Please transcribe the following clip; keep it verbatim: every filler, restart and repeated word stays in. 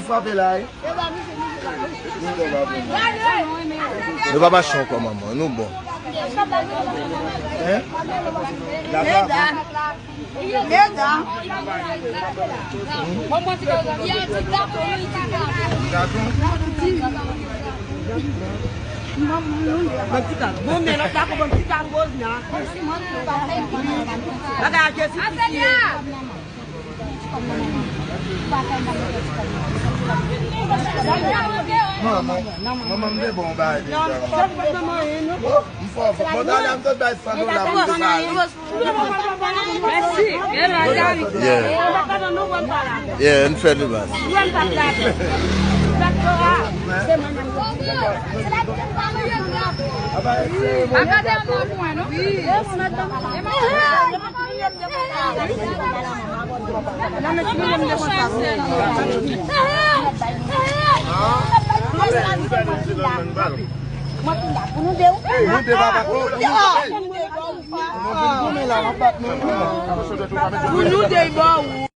Frape la, wi. Nou pa mache ankò, manman. Nou bon. Hein? Leda. Leda. Bon, men lòt la konprann ti kal woz la. Bagay a Jezi piti ye. Manman, manman, m te bon bagay deja. Oh, m fò, fò. Mwen ta la, m te bay san dola pou m te bay. Mèsi. Yeah. Yeah, n fè li bas. Nou de papa. Oh, nou de. Nou vin goumen la, w ap bat nou. Pou nou de bò ou.